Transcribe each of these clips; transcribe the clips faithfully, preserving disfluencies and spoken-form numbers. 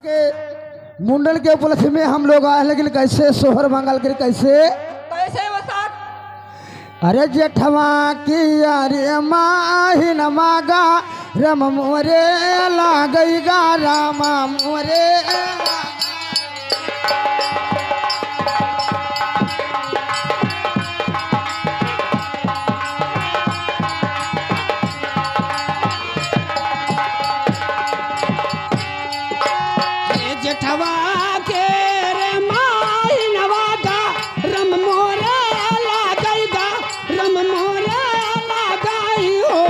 के मुंडन के उपलक्ष्य में हम लोग आए, लेकिन कैसे सोहर मांगल कर, कैसे? कैसे वो साथ? अरे जेठवा की अरे माहिन मागा रम मोरे लागई गा रामा मोरे। ए जेठवा के रे माहिनवा गा रम मोरे लागई गा रम मोरे लागई हो।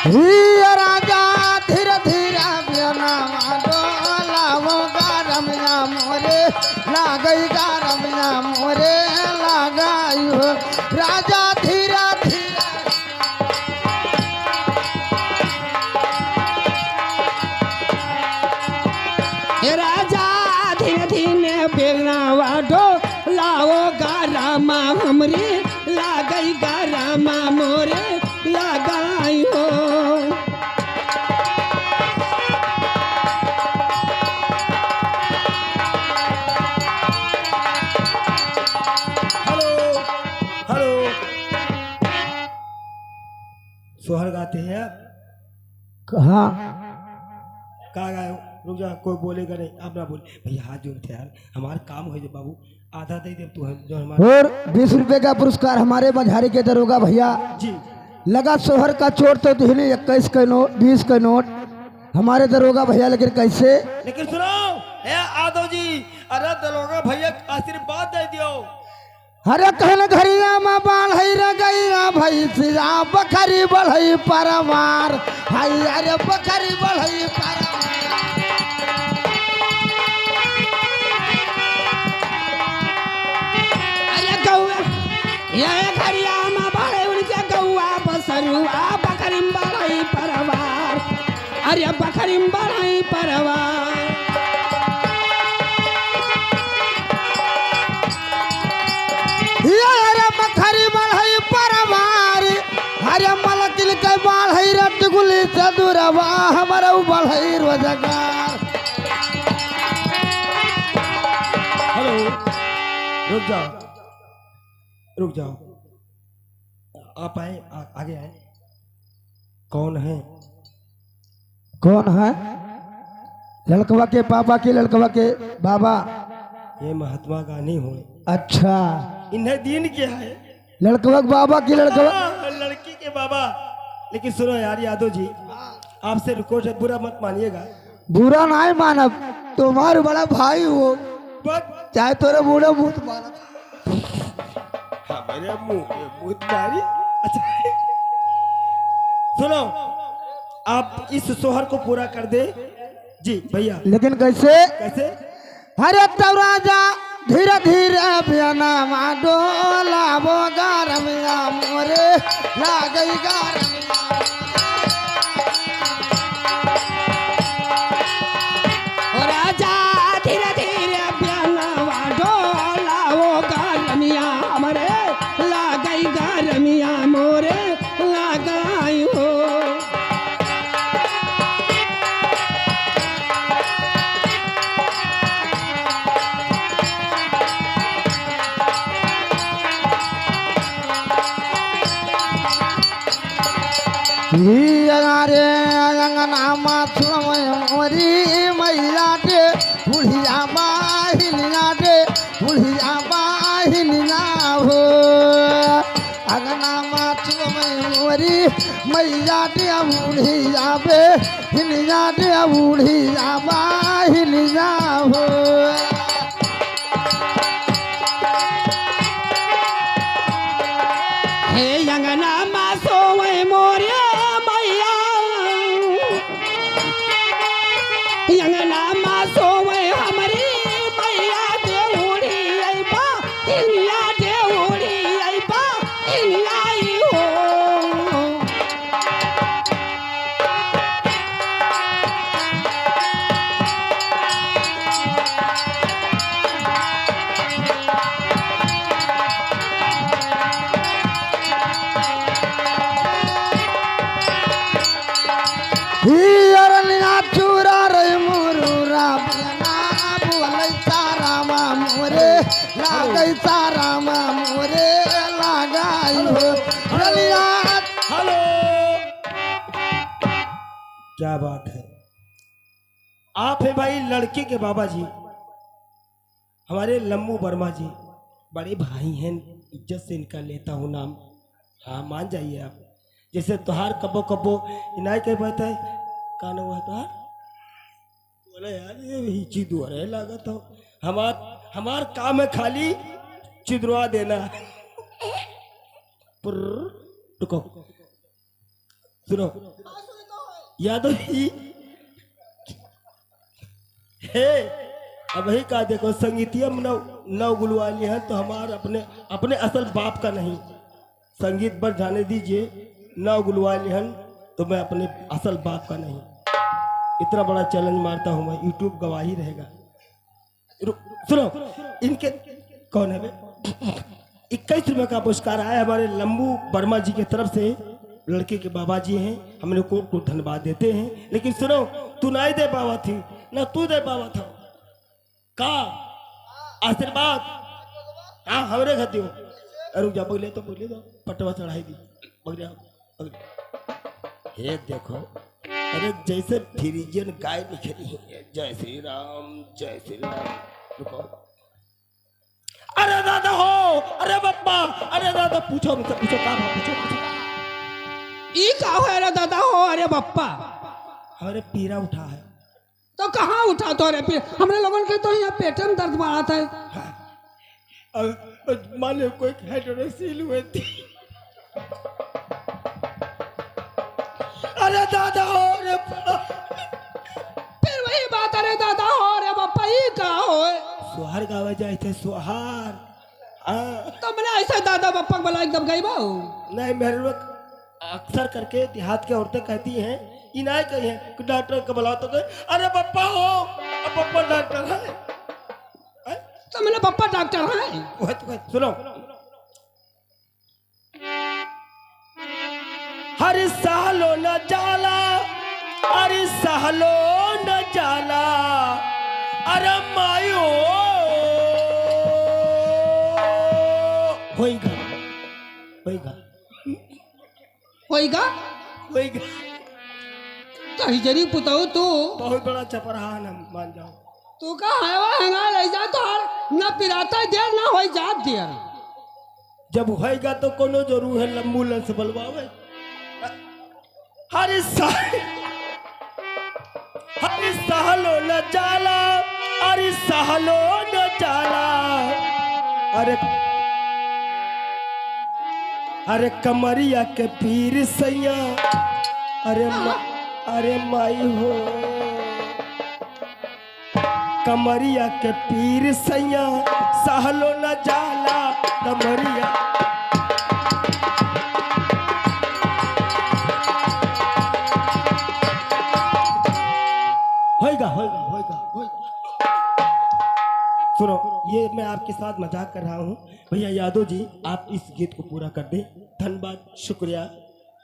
हिया राजा धीरे धीरे बेनवा डोलावो गा रमिया मोरे, लागई गा रमिया मोरे, लागई हो। राजा धीरे धीरे ए राजा धीरे धीरे बेनवा डोलावो गा रामा हमरी, लागई गा रामा मोरे, लागई हो। हेलो, हेलो। सोहर गाते हैं आप? हाँ। का गाए? रुक जा, कोई बोलेगा नहीं, आप ना बोले। भैया हाथ जोड़ते हैं यार, हमारा काम हो जाए बाबू, आधा दे दे तू, हम जो हमारा और बीस रुपए का पुरस्कार हमारे मझारी के दरोगा भैया। जी। लगा सोहर का चोट तो दिहनी इक्कीस के नोट, बीस के नोट हमारे दरोगा भैया, लेकिन कैसे? लेकिन सुनो, ए आदो जी, अरे दरोगा भैया आशीर्वाद दे दियो। अरे कहन घरिया मा बाढ़ई रे गइया भैंसिया, बकरी बढ़ई परवार। हाय अरे बकरी बढ़ई परवार। अरे गौआ, ये घरिया मा बाढ़ई उनके गौआ बसरुआ, बकरी बढ़ई परवार। अरे बकरी बढ़ई परवार। ये अरे बकरी बढ़ई परवार। अरे मलकिन के बढ़ई रे टिकुली से दूरवा, हमरउ बढ़ई रोजगार। हेलो, रुक जाओ, रुक जाओ। आप आए, आ, आगे आए। कौन है? कौन है? लड़कवा के पापा के, लड़कवा के बाबा। ये महात्मा गांधी हुए। अच्छा। इन्हें दीन क्या है? लड़कवा के बाबा की लड़कवा। हाँ, लड़की के बाबा। लेकिन सुनो यार यादव जी, आपसे रिक्वेस्ट है, बुरा मत मानिएगा। बुरा नहीं मानब, तुम्हारे बड़ा भाई हो। बस। चाहे तोरे बूढ़े मुंह मानब। हमारे मुंह पे मुंह मारी। अच्छा, सुनो, आप इस सोहर को पूरा कर दे। जी भैया। लेकिन कैसे? कैसे? अरे तौ राजा धीरे धीरे बेनवा डोलावो गा रमिया मोरे, लागई गा रमिया। ओ राजा धीरे धीरे बेनवा डोलावो गा रमिया हमरे, लागई गा रमिया मोरे, लागई हो। ई अरे अंगना मा चुमय मोरी मैया रे, बुढ़िया माहिनिया रे, बुढ़िया माहिनिया हो। अंगना मा चुमय मोरी मैया रे, बुढ़िया बे हिनिया रे, बुढ़िया माहिनिया हो। हे अंगना मा सोवै मोरे मैया, अंगना मा सोवै हमरी मैया, देउड़ी अइबा, इनिया देउड़ी अइबा, इनिया आई हो। ही अरनिया चूरा रे मुरुरा, बना बोलै सारामा मोरे, लागै सारामा मोरे, लागै हो। अरनिया। हेलो। क्या बात है। आप है भाई लड़के के बाबा जी, हमारे लम्बू वर्मा जी, बड़े भाई हैं, इज्जत से इनका लेता हूँ नाम। हाँ, मान जाइए आप। जैसे तोहार कब्बो कब्बो इनाय के बात है, का नाम हुआ तोहार? बोले, "यार, ये भी चिदुआ रहे लागत हो।" हमार, हमार काम है खाली चिदुआ देना। पुर्र, रुको। सुनो, यादव जी, हे, अबही का देखो, संगीतिया में नौ, नौ गुलवाली हैं, तो हमार अपने, अपने असल बाप का नहीं। संगीत पर जाने दीजिए, नौ गुलवाली हैं, तो मैं अपने असल बाप का नहीं। इतना बड़ा challenge मारता हूँ मैं, YouTube गवाही रहेगा। रु-, सुनो, इनके कौन है बे? इक्कीस रुपए का पुरस्कार आया हमारे लंबू वर्मा जी की तरफ से, लड़के के बाबा जी हैं, हमने कोट कोट धन्यवाद देते हैं। लेकिन सुनो, तू नहीं दे पावा थी, ना तू दे पावा था। का आशीर्वाद? हाँ, हमरे खातिर हो। अरे रुक जा, पगले तो, पगले तो पटवा चढ़ाई दी। पगले आओ, पगले। हे देखो, अरे जैसे फिरिजियन गाय निकली है। जय श्री राम, जय श्री राम। रुको। अरे दादा हो, अरे बप्पा, अरे दादा, पूछो मुझसे, पूछो, का बा, पूछो, पूछो। ई का हो, अरे दादा हो, अरे बप्पा? अरे पीरा उठा है। तो कहाँ उठा तो रे पीरा? हमरे लोगन के तो यहाँ पेटे में दर्द बढ़त है। हाँ। और, और मान लो कोई हाइड्रोसील हुए थी। अरे दादा हो रे बा-, फिर वही बात, अरे दादा हो रे बप्पा, ई का होए? सोहर गावे जाए थे, सोहर। हाँ। तो मैंने ऐसे दादा बप्पा के बुला एकदम गई बाऊ। नहीं, मेरे लोग अक्सर करके देहात के औरतें कहती हैं, इनाय कही हैं कि डॉक्टर को बुलाओ तो कहे, "अरे बप्पा हो, अब बप्पा डॉक्टर है।" हैं? तो मैंने बप्पा डॉक्टर है। वह तो कहे, सुनो। हर सालो न जाला, हर सालो न जाला, अरे मायो। होइगा, होइगा। होइगा? होइगा। तो हिजरी पुताऊ तू। बहुत बड़ा चपराहा न मान जाओ। तू का हवा हंगा ले जा तो हर न पिराता देर न होई जात देर। जब होइगा तो कोनो जरूर है एम्बुलेंस बुलवावे। हर साल, हर सालो न जाला, हर सालो न जाला। अरे, अरे कमरिया के पीर सैया, अरे मा-, अरे माई हो। कमरिया के पीर सैया, सहलो न जाला कमरिया। होइगा, होइगा, होइगा, होइगा। सुनो, ये मैं आपके साथ मजाक कर रहा हूँ। भैया यादव जी, आप इस गीत को पूरा कर दें। धन्यवाद, शुक्रिया।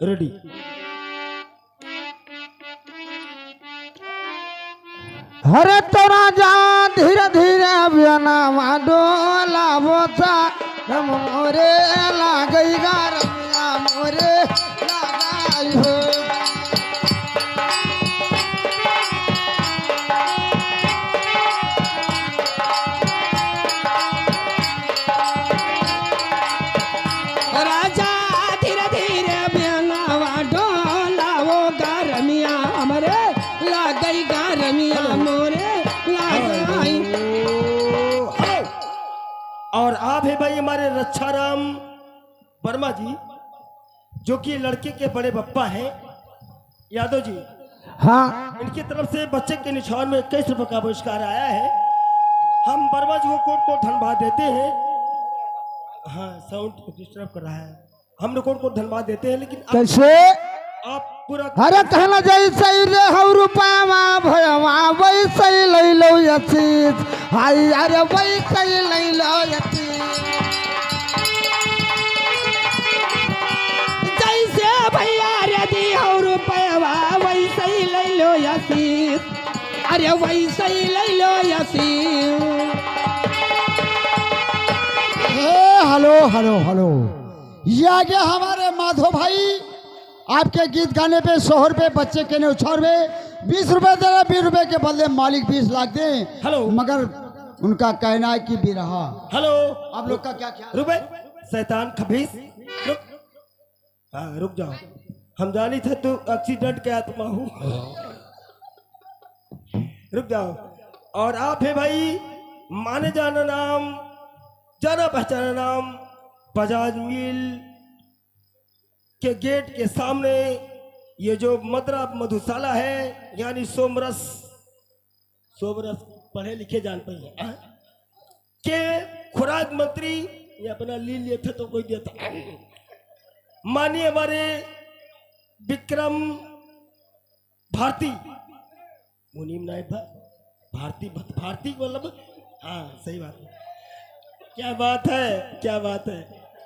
रेडी। हरे तोरा जा धीरे धीरे बियनावा डोलावो ता, रम मोरे लागई गा रमिया मोरे लागई हो। राजा धीरे धीरे बियनावा डोलावो गा रमिया हमरे लागई गा रमिया मोरे लागई। हेलो। और आप है भाई हमारे रक्षाराम वर्मा जी, जो कि लड़के के बड़े बप्पा हैं यादव जी। हाँ। इनकी तरफ से बच्चे के निछावर में इक्कीस रुपए का पुरस्कार आया है। हम वर्मा जी को कोट कोट धन्यवाद देते हैं। हाँ, साउंड डिस्टर्ब कर रहा है। हम लोग कोट कोट धन्यवाद देते हैं, लेकिन आप, कैसे? आप पूरा अरे कहना जैसे ही रे हौ रुपया भयवा वैसे ही ले लो ये चीज। हाय अरे वैसे ही ले लो ये चीज। जैसे भैया रे दी हौ रुपया वैसे ही ए, वैसे ही ले लो आशीष। ए, हेलो, हेलो, हेलो। ये आ गया हमारे माधो भाई। आपके गीत गाने पे, सोहर पे, बच्चे के न्यौछावर में बीस रुपए दे रहे, बीस रुपए के बदले मालिक बीस लाख दे। हेलो। मगर उनका कहना है कि बिरहा। हेलो। आप लोग का क्या ख्याल? रुक बे, शैतान खबीस। रुक। हाँ, रुक जाओ। हम जानी थे तू accident के आत्मा हो। रुक जाओ। और आप है भाई, माने जाना नाम, जाना पहचाना नाम, बजाज मिल के गेट के सामने ये जो मदरा मधुशाला है, यानी सोमरस, सोमरस पढ़े लिखे जान पाई है, हाँ? के खुराक मंत्री, ये अपना लील लेते तो कोई देता। माननीय हमारे विक्रम भारती, मुनीम नायक भा-, भारती भत-, भारती मतलब, हाँ, सही बात है। क्या बात है, क्या बात है।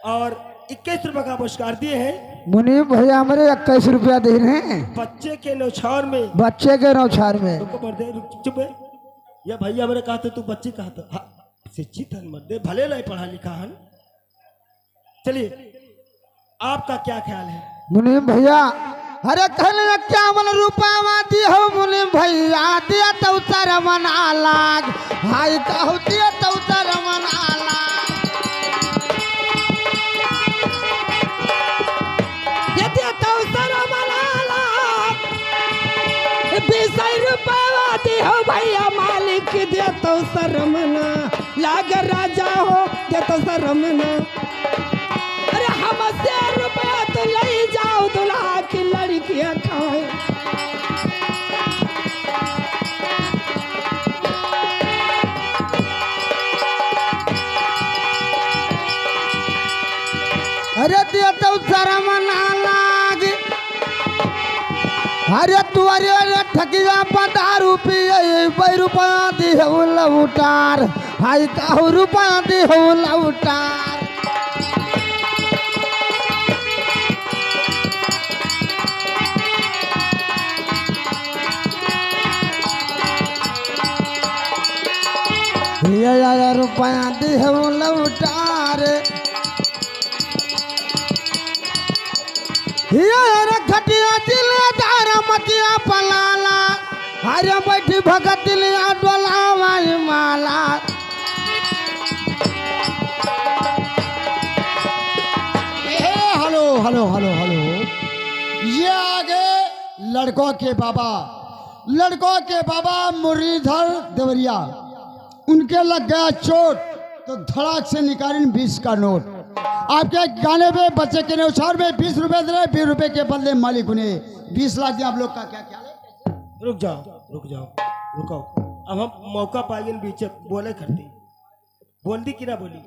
और इक्कीस रुपए का पुरस्कार दिए हैं। मुनीम भैया हमरे इक्कीस रुपया दे रहे हैं। बच्चे के न्यौछावर में। बच्चे के न्यौछावर में। रुको मर्दे, रुक, चुप है। या भैया हमरे कहा था, तू बच्चे कहा था। हाँ, शिक्षित है मर्दे, भले नहीं पढ़ा लिखा है। चलिए, आपका क्या ख्याल है? मुनीम भैया, अरे कहले इक्यावन रुपया दिहो मुनीम भैया, दिया तो शर्मना लाग, हाय कहू दिया तो शर्मना लाग। ये दिया तो शर्मना लाग, बीस रुपया दिहो भैया मालिक, दिया तो शर्मना लाग राजा हो, दिया तो शर्मना। अरे हमसे रुपया तो लई जाओ, दुल्हा की लड़कियां खाए। अरे दिया तो शर्मना लाग। अरे तू अरे, अरे ठगिया पर दारू पिए, बै रुपया दिहो लौटार। हाय कहू रुपया दिहो लौटार। ये यार रुपया दिहो लौटार। ये यार खटिया दिलदार मतिया पलाला। अरे बैठी भगत लिया डोलावा माला। ए, हेलो, हेलो, हेलो, हेलो। ये आ गए लड़कों के बाबा, लड़कों के बाबा मुरलीधर देवरिया। उनके लग गया चोट, तो धड़ाक से निकालें बीस का नोट। आपके गाने पे बच्चे के न्यौछावर में बीस रुपए दे रहे, बीस रुपए के बदले मालिक उन्हें बीस लाख दे। आप लोग का क्या ख्याल है? रुक जाओ, रुक जाओ, रुको। अब हम मौका पाइए बीच बोले खरती। बोल दी कि ना बोली?